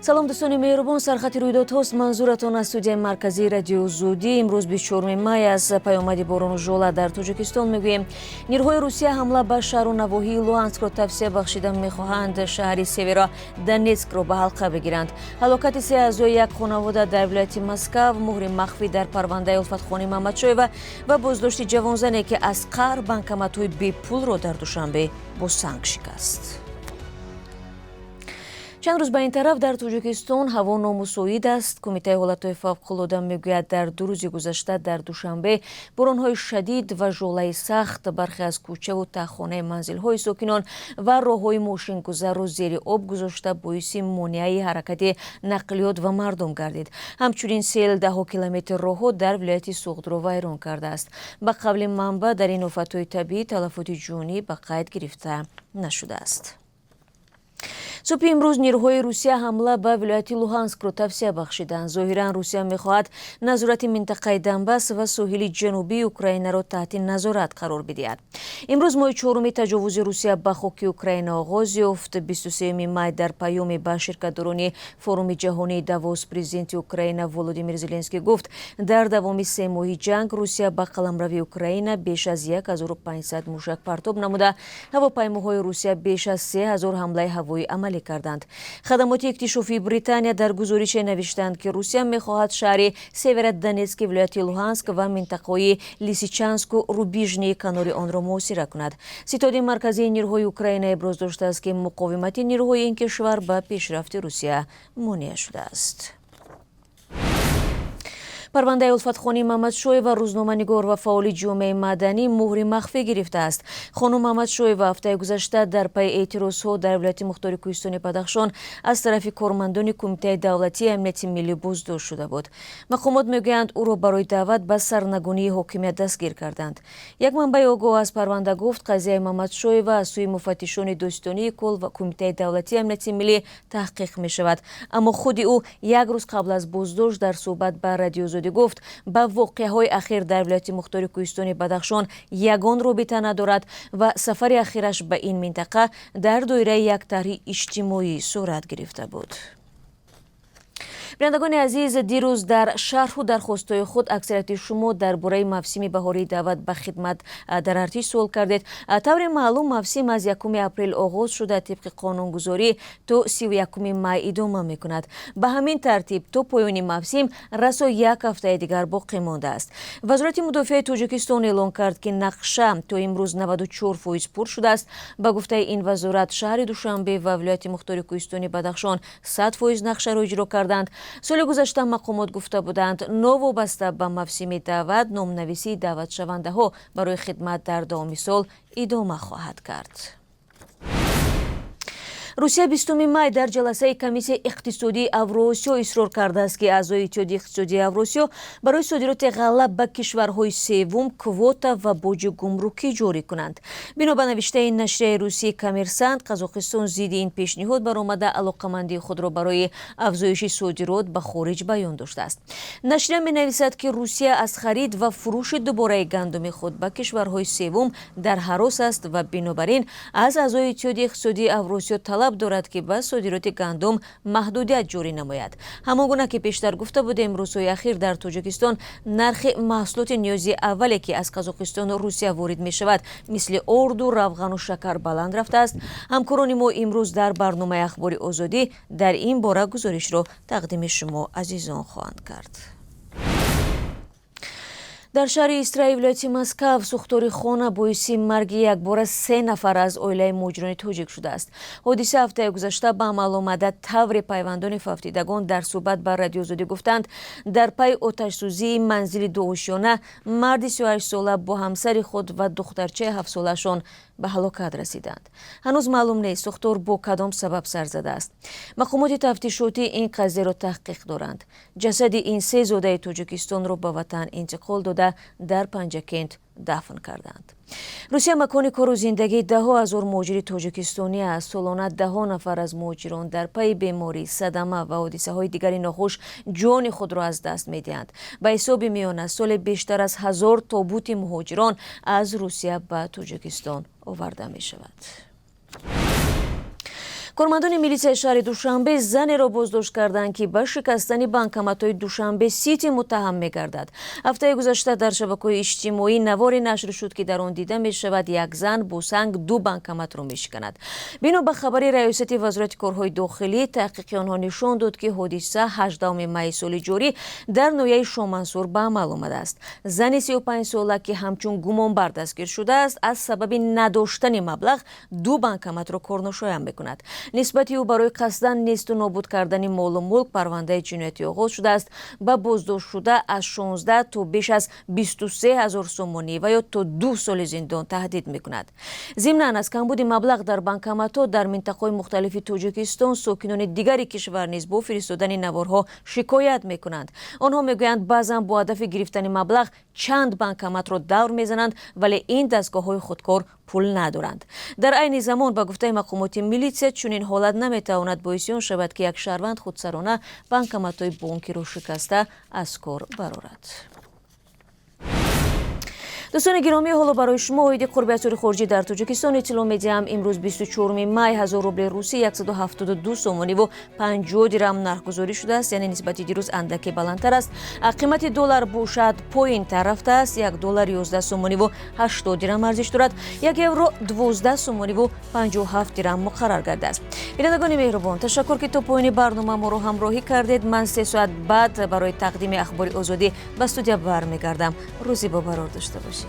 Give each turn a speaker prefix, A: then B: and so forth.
A: Салом, дӯстони меҳрубон. Сархати рӯйдодҳост манзуратон аз студияи марказии Радиои Озодӣ. Имрӯз 24 май, аз паёмади борону жола дар Тоҷикистон мегӯем. Нирӯҳои Русия ҳамла ба шаҳру навоҳии Луҳанскро тавсеа бахшида, мехоҳанд шаҳри Северодонецкро ба ҳалқа бигиранд. Ҳалокати се аъзои як хонавода дар вилояти Москав, муҳри махфӣ дар парвандаи Улфатхони Мамадшоева ва боздошти ҷавонзане, ки аз қаҳр банкоматҳои бепулро дар Душанбе бо санг шикаст. Чанд рӯз ба ин тараф дар Тоҷикистон ҳаво номусоид аст. Кумитаи ҳолатҳои фавқулода мегӯяд, дар 2 рӯзи гузашта дар Душанбе боронҳои шадид ва жолаи сахт бархе аз кӯчаву таҳхонаи манзилҳои сокинон ва роҳҳои мошингузарро зери об гузошта, боиси монеаи ҳаракати нақлиёт ва мардум гардид. Ҳамчунин сел даҳҳо километр роҳҳо дар вилояти Суғдро вайрон кардааст. Ба қавли манбаъ, дар ин офатҳои табиӣ талафоти ҷонӣ ба қайд гирифта нашудааст. Субҳи имрӯз нирӯҳои Русия ҳамла ба вилояти Луҳанскро тавсеа бахшиданд. Зоҳиран, Русия мехоҳад назорати минтақаи Донбасс ва соҳили ҷанубии Украинаро таҳти назорат қарор бидиҳад. Имрӯз моҳи чоруми таҷовузи Русия ба хоки Украина оғоз ёфт. 23 май дар паёме ба ширкатдорони Форуми ҷаҳонии Давос президенти Украина Володимир Зеленский гуфт, дар давоми 3 моҳи ҷанг Русия ба қаламрави Украина беш аз 1500 мушак партоб намуда, ҳавопаймоҳои Русия беш аз 3000 ҳамлаи ҳавоӣ амалӣ карданд. Хадамоти иктишофии Британия дар гузорише навиштанд, ки Русия мехоҳад шаҳри Северодонецки вилояти Луҳанск ва минтақаҳои Лисичанску Рубижнии канори онро муҳосира кунад. Ситоди марказии нирӯҳои Украина иброз доштааст, ки муқовимати нирӯҳои ин кишвар ба пешрафти Русия монеа шудааст. Парвандаи Улфатхони Мамадшоева, рӯзноманигор ва фаъоли ҷомеаи маданӣ, муҳри махфӣ гирифтааст. Хонум Мамадшоева ҳафтаи гузашта дар пайи эътирозҳо дар вилояти мухтори Кӯҳистони Бадахшон аз тарафи кормандони Кумитаи давлатии амнияти миллӣ боздошт шуда буд. Мақомот мегӯянд, ӯро барои даъват ба сарнагунии ҳокимият дастгир карданд. Як манбаи огоҳ аз парванда гуфт, қазияи Мамадшоева аз сӯи муфаттишони додситонии кулл ва Кумитаи давлатии амнияти миллӣ таҳқиқ мешавад. Аммо худи ӯ як рӯз қабл аз боздошт дар суҳбат ба Радиои Озодӣ гуфт, ба воқеаҳои ахир дар вилояти мухтори Кӯҳистони Бадахшон ягон робита надорад ва сафари ахираш ба ин минтақа дар доираи як тарҳи иҷтимоӣ сурат гирифта буд. Бинандагони азиз, дирӯз дар шарҳу дархостҳои худ аксарияти шумо дар бораи мавсими баҳории даъват ба хидмат дар артиш суол кардед. Тавре маълум, мавсим аз 1 апрел оғоз шуда, тибқи қонунгузорӣ то 31 май идома мекунад. Ба ҳамин тартиб, то поёни мавсим расо як ҳафтаи дигар боқӣ мондааст. Вазорати мудофиаи Тоҷикистон эълон кард, ки нақша то имрӯз 94% пур шудааст. Ба гуфтаи ин вазорат, шаҳри Душанбе ва вилояти мухтори Кӯҳистони Бадахшон 100% нақшаро иҷро карданд. Соли гузашта мақомот гуфта буданд, новобаста ба мавсими даъват, номнависии даъватшавандаҳо барои хидмат дар давоми сол идома хоҳад кард. Русия 20 май дар ҷаласаи Комиссияи иқтисодии Авросиё исрор кардааст, ки аъзои Иттиҳоди иқтисодии Авросиё барои содироти ғалла ба кишварҳои севум квота ва боҷи гумрукӣ ҷорӣ кунанд. Бино ба навиштаи нашрияи русии «Коммерсант», Қазоқистон зидди ин пешниҳод баромада, алоқамандии худро барои афзоиши содирот ба хориҷ баён доштааст. Нашрия менависад, ки Русия аз харид ва фурӯши дубораи гандуми худ ба кишварҳои севум дар ҳарос аст ва бинобар ин аз аъзои Иттиҳоди иқтисодии Авросиё талаб дорад, ки ба содироти гандум маҳдудият ҷорӣ намояд. Ҳамон гуна ки пештар гуфта будем, рӯзҳои ахир дар Тоҷикистон нархи маҳсулоти ниёзи аввале, ки аз Қазоқистону Русия ворид мешавад, мисли орду, равғану шакар, баланд рафтааст. Ҳамкорони мо имрӯз дар барномаи Ахбори Озодӣ дар ин бора гузоришро тақдими шумо азизон хоҳанд кард. Дар шаҳри Истраи вилояти Москав сӯхтори хона боиси марги якбора се нафар аз оилаи муҳоҷирони тоҷик шудааст. Ҳодиса ҳафтаи гузашта ба амал омада. Тавре пайвандони фавтидагон дар суҳбат ба Радиои Озодӣ гуфтанд, дар пайи оташсӯзии манзили дуошёна марди 38сола бо ҳамсари худ ва духтарчаи 7солаашон ба ҳалокат расиданд. Ҳанӯз маълум нест, сӯхтор бо кадом сабаб сар задааст. Мақомоти тафтишотӣ ин қазияро таҳқиқ доранд. Ҷасади ин се зодаи Тоҷикистонро ба ватан интиқол дода, дар Панҷакент дафн карданд. Русия макони кору зиндагии даҳҳо ҳазор муҳоҷири тоҷикистонӣ аст. Солона даҳҳо нафар аз муҳоҷирон дар пайи беморӣ, садама ва ҳодисаҳои дигари нохуш ҷони худро аз даст медиҳанд. Ба ҳисоби миёна, соле бештар аз 1000 тобути муҳоҷирон аз Русия ба Тоҷикистон оварда мешавад. Кормандони милитсияи шаҳри Душанбе занеро боздошт карданд, ки ба шикастани банкоматҳои Душанбе Сити муттаҳам мегардад. Ҳафтаи гузашта дар шабакаҳои иҷтимоӣ наворе нашр шуд, ки дар он дида мешавад, як зан бо санг ду банкоматро мешиканад. Бино ба хабари Раёсати Вазорати корҳои дохилӣ, таҳқиқи онҳо нишон дод, ки ҳодиса 18 майи соли ҷорӣ дар ноҳияи Шомансур ба амал омадааст. Зани 35сола, ки ҳамчун гумонбар дастгир шудааст, аз сабаби надоштани маблағ ду банкоматро корношоям мекунад. Нисбати ӯ барои қасдан несту нобуд кардани молу мулк парвандаи ҷиноятӣ оғоз шудааст. Ба боздоштшуда аз 16 то беш аз 23 ҳазор сомонӣ ва ё то 2 соли зиндон таҳдид мекунад. Зимнан, аз камбуди маблағ дар банкоматҳо дар минтақаҳои мухталифи Тоҷикистон сокинони дигари кишвар низ бо фиристодани наворҳо шикоят мекунанд. Онҳо мегӯянд, баъзан бо ҳадафи гирифтани маблағ чанд банкоматро давр мезананд, вале ин дастгоҳҳои худкор пул надоранд. Дар айни замон, ба гуфтаи мақомоти милитсия, чунин ҳолат наметавонад боиси он шавад, ки як шаҳрванд худсарона банкоматҳои бонкиро шикаста аз кор барорад. Дӯстони гиромӣ, ҳоло барои шумо оиди қурби асъори хориҷӣ дар Тоҷикистон иттилоъ медиҳам. Имрӯз, 24 май, 1000 рубли русӣ 172 сомониву 50 дирам нархгузорӣ шудааст, яъне нисбати дирӯз андаке баландтар аст. Қимати доллар бошад, поинтар рафтааст: 1 доллар 11 сомониву 80 дирам арзиш дорад, 1 евро 12 сомониву 57 дирам муқаррар гардааст. Бинандагони меҳрубон, ташаккур, ки то поёни барнома моро ҳамроҳӣ кардед. Ман 3 соат баъд барои тақдими Ахбори Озодӣ ба студия бармегардам. Рӯзи бобарор дошта бошед.